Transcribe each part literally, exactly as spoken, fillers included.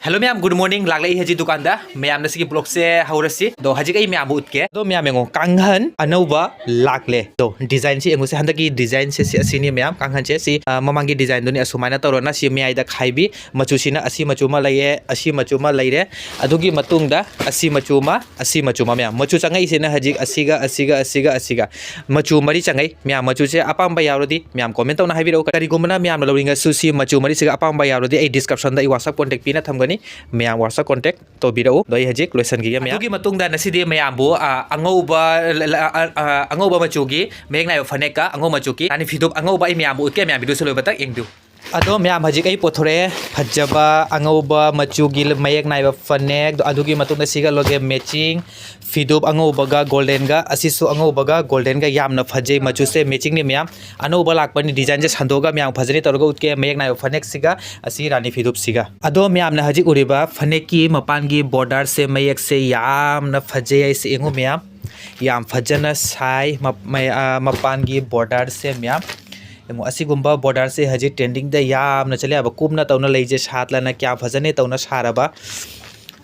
Hello ꯃꯌꯥꯝ, good morning꯫ ꯂꯥꯛꯂꯛꯏ ꯍꯧꯖꯤꯛ ꯗꯨꯀꯥꯟꯗ꯫ ꯃꯌꯥꯝꯅ ꯁꯤꯒꯤ vlogꯁꯦ ꯍꯧꯔꯁꯤ꯫ ꯑꯗꯣ ꯍꯧꯖꯤꯛ ꯑꯩ ꯃꯌꯥꯝꯕꯨ ꯎꯠꯀꯦ꯫ ꯑꯗꯣ ꯃꯌꯥꯝ ꯌꯦꯡꯉꯣ, ꯀꯥꯡꯈꯟ ꯑꯅꯧꯕ ꯂꯥꯛꯂꯦ꯫ ꯑꯗꯣ designꯁꯤ ꯌꯦꯡꯉꯨꯁꯦ꯫ ꯍꯟꯗꯛꯀꯤ designꯁꯦ ꯁꯤ ꯑꯁꯤꯅꯤ ꯃꯌꯥꯝ꯫ ꯀꯥꯡꯈꯟꯁꯦ ꯁꯤ, ꯑ, ꯃꯃꯥꯡꯒꯤ designꯗꯨꯅꯤ꯫ ꯑꯁꯨꯃꯥꯏꯅ ꯇꯧꯔꯒ ꯁꯤ ꯃꯌꯥꯏꯗ ꯈꯥꯏꯕꯤ꯫ ꯃꯆꯨꯁꯤꯅ ꯑꯁꯤ ꯃꯆꯨ ꯑꯃ ꯂꯩꯌꯦ, ꯑꯁꯤ ꯃꯆꯨ ꯑꯃ ꯂꯩꯔꯦ꯫ ꯑꯗꯨꯒꯤ ꯃꯇꯨꯡꯗ ꯑꯁꯤ ꯃꯆꯨ ꯑꯃ, ꯑꯁꯤ ꯃꯆꯨ ꯑꯃ ꯃꯌꯥꯝ꯫ ꯃꯆꯨ ꯆꯪꯉꯛꯏꯁꯤꯅ ꯍꯧꯖꯤꯛ ꯑꯁꯤꯒ, ꯑꯁꯤꯒ, ꯑꯁꯤꯒ, ꯑꯁꯤꯒ꯫ ꯃꯆꯨ ꯃꯔꯤ ꯆꯪꯉꯛꯏ꯫ ꯃꯌꯥꯝ ꯃꯆꯨꯁꯦ ꯑꯄꯥꯝꯕ ꯌꯥꯎꯔꯗꯤ ꯃꯌꯥꯝ comment ꯇꯧꯅ ꯍꯥꯏꯕꯤꯔꯛꯎ꯫ ꯀꯔꯤꯒꯨꯝꯕꯅ ꯃꯌꯥꯝꯅ ꯂꯧꯅꯤꯡꯉꯁꯨ ꯁꯤ ꯃꯆꯨ ꯃꯔꯤꯁꯤꯒ ꯑꯄꯥꯝꯕ ꯌꯥꯎꯔꯗꯤ ꯑꯩ descriptionꯗ ꯑꯩ WhatsApp contact ꯄꯤꯅ ꯊꯝꯒꯅꯤ꯫ ꯃꯌꯥꯝ WhatsApp contact ꯇꯧꯕꯤꯔꯛꯎ꯫ ꯑꯗꯣ ꯑꯩ ꯍꯧꯖꯤꯛ ꯂꯣꯏꯁꯤꯟꯈꯤꯒꯦ ꯃꯌꯥꯝ꯫ ꯑꯗꯨꯒꯤ ꯃꯇꯨꯡꯗ ꯉꯁꯤꯗꯤ ꯃꯌꯥꯝꯕꯨ, ꯑ, ꯑꯉꯧꯕ, ꯂ-, ꯂ-, ꯑ, ꯑ, ꯑꯉꯧꯕ ꯃꯆꯨꯒꯤ ꯃꯌꯦꯛ ꯅꯥꯏꯕ ꯐꯅꯦꯛꯀ ꯑꯉꯧꯕ ꯃꯆꯨꯒꯤ ꯔꯥꯅꯤ ꯐꯤꯗꯨꯞ ꯑꯉꯧꯕ ꯑꯩ ꯃꯌꯥꯝꯕꯨ ꯎꯠꯀꯦ꯫ ꯃꯌꯥꯝ videoꯁꯦ ꯂꯣꯏꯕ ꯇꯛ ꯌꯦꯡꯕꯤꯌꯨ꯫ ꯑꯗꯣ ꯃꯌꯥꯝ ꯍꯧꯖꯤꯛ ꯑꯩ ꯄꯨꯊꯣꯔꯛꯑꯦ ꯐꯖꯕ ꯑꯉꯧꯕ ꯃꯆꯨꯒꯤ ꯃꯌꯦꯛ ꯅꯥꯏꯕ ꯐꯅꯦꯛ꯫ ꯑꯗꯨꯒꯤ ꯃꯇꯨꯡꯗ ꯁꯤꯒ ꯂꯣꯏꯒꯦ matching ꯐꯤꯗꯨꯞ ꯑꯉꯧꯕꯒ goldenꯒ, ꯑꯁꯤꯁꯨ ꯑꯉꯧꯕꯒ goldenꯒ ꯌꯥꯝꯅ ꯐꯖꯩ꯫ ꯃꯆꯨꯁꯦ matchingꯅꯤ ꯃꯌꯥꯝ꯫ ꯑꯅꯧꯕ ꯂꯥꯛꯄꯅꯤ, designꯁꯦ ꯁꯟꯗꯣꯛꯑꯒ ꯃꯌꯥꯝ ꯐꯖꯅꯤ ꯇꯧꯔꯒ ꯎꯠꯀꯦ꯫ ꯃꯌꯦꯛ ꯅꯥꯏꯕ ꯐꯅꯦꯛꯁꯤꯒ ꯑꯁꯤ ꯔꯥꯅꯤ ꯐꯤꯗꯨꯞꯁꯤꯒ꯫ ꯑꯗꯣ ꯃꯌꯥꯝꯅ ꯍꯧꯖꯤꯛ ꯎꯔꯤꯕ ꯐꯅꯦꯛꯀꯤ ꯃꯄꯥꯟꯒꯤ borderꯁꯦ, ꯃꯌꯦꯛꯁꯦ ꯌꯥꯝꯅ ꯐꯖꯩ ꯍꯥꯏꯁꯦ ꯌꯦꯡꯉꯨ ꯃꯌꯥꯝ꯫ ꯌꯥꯝ ꯐꯖꯅ ꯁꯥꯏ ꯃ-, ꯃ-, ꯑ, ꯃꯄꯥꯟꯒꯤ borderꯁꯦ ꯃꯌꯥꯝ꯫ ꯌꯦꯡꯉꯨ, ꯑꯁꯤꯒꯨꯝꯕ borderꯁꯦ ꯍꯧꯖꯤꯛ trendingꯗ ꯌꯥꯝꯅ ꯆꯠꯂꯦ ꯍꯥꯏꯕ꯫ ꯀꯨꯞꯅ ꯇꯧꯅ ꯂꯩꯁꯦ ꯁꯥꯠꯂꯅ ꯀꯌꯥꯝ ꯐꯖꯅ ꯇꯧꯅ ꯁꯥꯔꯕ꯫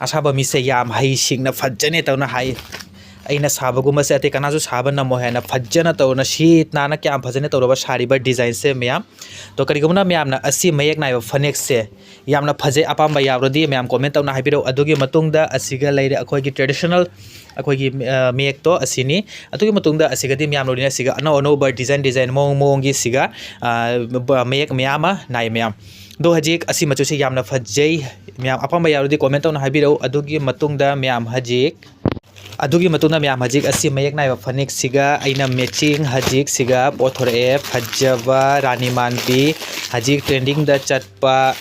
ꯑꯁꯥꯕ ꯃꯤꯁꯦ ꯌꯥꯝ ꯍꯩꯁꯤꯡꯅ ꯐꯖꯅ ꯇꯧꯅ ꯍꯥꯏ꯫ ꯑꯩꯅ ꯁꯥꯕꯒꯨꯝꯕꯁꯦ ꯑꯇꯩ ꯀꯅꯥꯁꯨ ꯁꯥꯕ ꯉꯝꯃꯣꯏ ꯍꯥꯏꯅ ꯐꯖꯅ ꯇꯧꯅ ꯁꯤ ꯅꯥꯟꯅ ꯀꯌꯥꯝ ꯐꯖꯅ ꯇꯧꯔꯕ ꯁꯥꯔꯤꯕ designꯁꯦ ꯃꯌꯥꯝ꯫ ꯑꯗꯣ ꯀꯔꯤꯒꯨꯝꯕꯅ ꯃꯌꯥꯝꯅ ꯑꯁꯤ ꯃꯌꯦꯛ ꯅꯥꯏꯕ ꯐꯅꯦꯛꯁꯦ ꯌꯥꯝꯅ ꯐꯖꯩ, ꯑꯄꯥꯝꯕ ꯌꯥꯎꯔꯗꯤ ꯃꯌꯥꯝ comment ꯇꯧꯅ ꯍꯥꯏꯕꯤꯔꯛꯎ꯫ ꯑꯗꯨꯒꯤ ꯃꯇꯨꯡꯗ ꯑꯁꯤꯒ ꯂꯩꯔꯦ ꯑꯩꯈꯣꯏꯒꯤ traditional ꯑꯩꯈꯣꯏꯒꯤ, ꯑ, ꯃꯌꯦꯛꯇꯣ ꯑꯁꯤꯅꯤ꯫ ꯑꯗꯨꯒꯤ ꯃꯇꯨꯡꯗ ꯑꯁꯤꯒꯗꯤ ꯃꯌꯥꯝ ꯂꯣꯏꯅ ꯑꯁꯤꯒ ꯑꯅꯧ ꯑꯅꯧꯕ design design ꯃꯑꯣꯡ ꯃꯑꯣꯡꯒꯤ ꯁꯤꯒ, ꯑ, ꯕ-, ꯃꯌꯦꯛ ꯃꯌꯥꯝ ꯑꯃ ꯅꯥꯏ ꯃꯌꯥꯝ꯫ ꯑꯗꯣ ꯍꯧꯖꯤꯛ ꯑꯁꯤ ꯃꯆꯨꯁꯦ ꯌꯥꯝꯅ ꯐꯖꯩ꯫ ꯃꯌꯥꯝ ꯑꯄꯥꯝꯕ ꯌꯥꯎꯔꯗꯤ comment ꯇꯧꯅ ꯍꯥꯏꯕꯤꯔꯛꯎ꯫ ꯑꯗꯨꯒꯤ ꯃꯇꯨꯡꯗ ꯃꯌꯥꯝ ꯍꯧꯖꯤꯛ, ꯑꯗꯨꯒꯤ ꯃꯇꯨꯡꯗ ꯃꯌꯥꯝ ꯍꯧꯖꯤꯛ ꯑꯁꯤ ꯃꯌꯦꯛ ꯅꯥꯏꯕ ꯐꯅꯦꯛꯁꯤꯒ ꯑꯩꯅ matching ꯍꯧꯖꯤꯛꯁꯤꯒ ꯄꯨꯊꯣꯔꯛꯑꯦ꯫ ꯐꯖꯕ ꯔꯥꯅꯤ ꯃꯥꯟꯕꯤ, ꯍꯧꯖꯤꯛ trendingꯗ ꯆꯠꯄ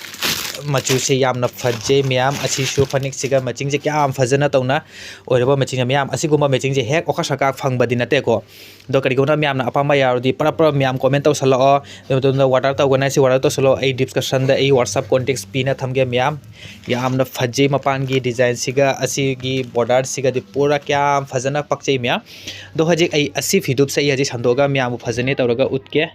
ꯃꯆꯨꯁꯦ ꯌꯥꯝꯅ ꯐꯖꯩ ꯃꯌꯥꯝ꯫ ꯑꯁꯤꯁꯨ ꯐꯅꯦꯛꯁꯤꯒ matchingꯁꯦ ꯀꯌꯥꯝ ꯐꯖꯅ ꯇꯧꯅ ꯑꯣꯏꯔꯕ matchingꯁꯦ ꯃꯌꯥꯝ꯫ ꯑꯁꯤꯒꯨꯝꯕ matchingꯁꯦ ꯍꯦꯛ ꯑꯣꯈꯥꯛ ꯁꯀꯥꯛ ꯐꯪꯕꯗꯤ ꯅꯠꯇꯦꯀꯣ꯫ ꯑꯗꯣ ꯀꯔꯤꯒꯨꯝꯕ ꯃꯌꯥꯝꯅ ꯑꯄꯥꯝꯕ ꯌꯥꯎꯔꯗꯤ ꯄꯔꯞ ꯄꯔꯞ ꯃꯌꯥꯝ comment ꯇꯧꯁꯜꯂꯛꯑꯣ꯫ ꯑꯗꯨꯒꯤ ꯃꯇꯨꯡꯗ order ꯇꯧꯒꯅꯤ ꯍꯥꯏꯁꯤ order ꯇꯧꯁꯜꯂꯛꯑꯣ꯫ ꯑꯩ descriptionꯗ ꯑꯩ WhatsApp contacts ꯄꯤꯅ ꯊꯝꯒꯦ ꯃꯌꯥꯝ꯫ ꯌꯥꯝꯅ ꯐꯖꯩ ꯃꯄꯥꯟꯒꯤ designꯁꯤꯒ ꯑꯁꯤꯒꯤ borderꯁꯤꯒꯗꯤ ꯄꯨꯔꯥ ꯀꯌꯥꯝ ꯐꯖꯅ ꯄꯛꯆꯩ ꯃꯌꯥꯝ꯫ ꯑꯗꯣ ꯍꯧꯖꯤꯛ ꯑꯩ ꯑꯁꯤ ꯐꯤꯗꯨꯞꯁꯦ ꯑꯩ ꯍꯧꯖꯤꯛ ꯁꯟꯗꯣꯛꯑꯒ ꯃꯌꯥꯝꯕꯨ ꯐꯖꯅ ꯇꯧꯔꯒ ꯎꯠꯀꯦ꯫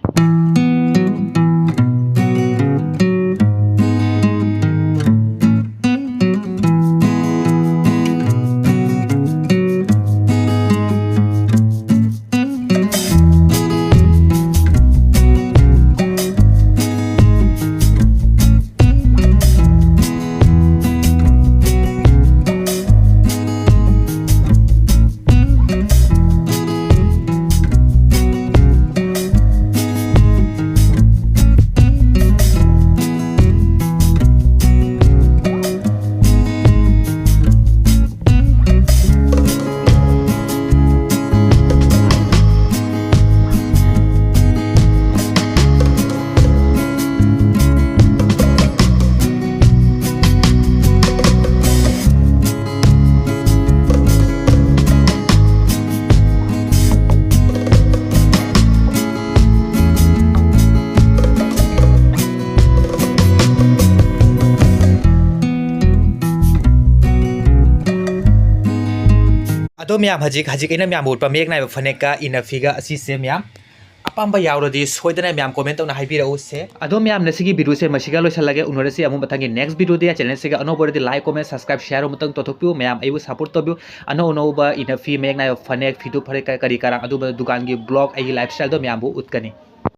ꯑꯗꯣ ꯃꯌꯥꯝ, ꯍꯧꯖꯤꯛ ꯍꯧꯖꯤꯛ ꯑꯩꯅ ꯃꯌꯥꯝ ꯎꯠꯄ ꯃꯌꯦꯛ ꯅꯥꯏꯕ ꯐꯅꯦꯛꯀ ꯏꯟꯅ ꯐꯤꯒ ꯑꯁꯤꯁꯦ ꯃꯌꯥꯝ ꯑꯄꯥꯝꯕ ꯌꯥꯎꯔꯗꯤ ꯁꯣꯏꯗꯅ ꯃꯌꯥꯝ comment ꯇꯧꯅ ꯍꯥꯏꯕꯤꯔꯛꯎꯁꯦ꯫ ꯑꯗꯣ ꯃꯌꯥꯝ, ꯉꯁꯤꯒꯤ video ꯁꯦ ꯃꯁꯤꯒ ꯂꯣꯏꯁꯤꯜꯂꯒꯦ꯫ ꯎꯅꯔꯁꯤ ꯑꯃꯨꯛ ꯃꯊꯪꯒꯤ next video ꯗ꯫ Channel ꯁꯤꯒ ꯑꯅꯧꯕ ꯑꯣꯏꯔꯗꯤ like, comment, subscribe, share ꯑꯃꯇꯪ ꯇꯧꯊꯣꯛꯄꯤꯌꯨ꯫ ꯃꯌꯥꯝ ꯑꯩꯕꯨ support ꯇꯧꯕꯤꯌꯨ꯫ ꯑꯅꯧ ꯑꯅꯧꯕ ꯏꯟꯅ ꯐꯤ, ꯃꯌꯦꯛ ꯅꯥꯏꯕ ꯐꯅꯦꯛ, ꯐꯤꯗꯨ ꯐꯔꯦ ꯀ-, ꯀꯔꯤ ꯀꯔꯥꯡ, ꯑꯗꯨꯝꯕ ꯗꯨꯀꯥꯟꯒꯤ vlog, ꯑꯩꯒꯤ lifestyle ꯗꯣ ꯃꯌꯥꯝꯕꯨ ꯎꯠꯀꯅꯤ꯫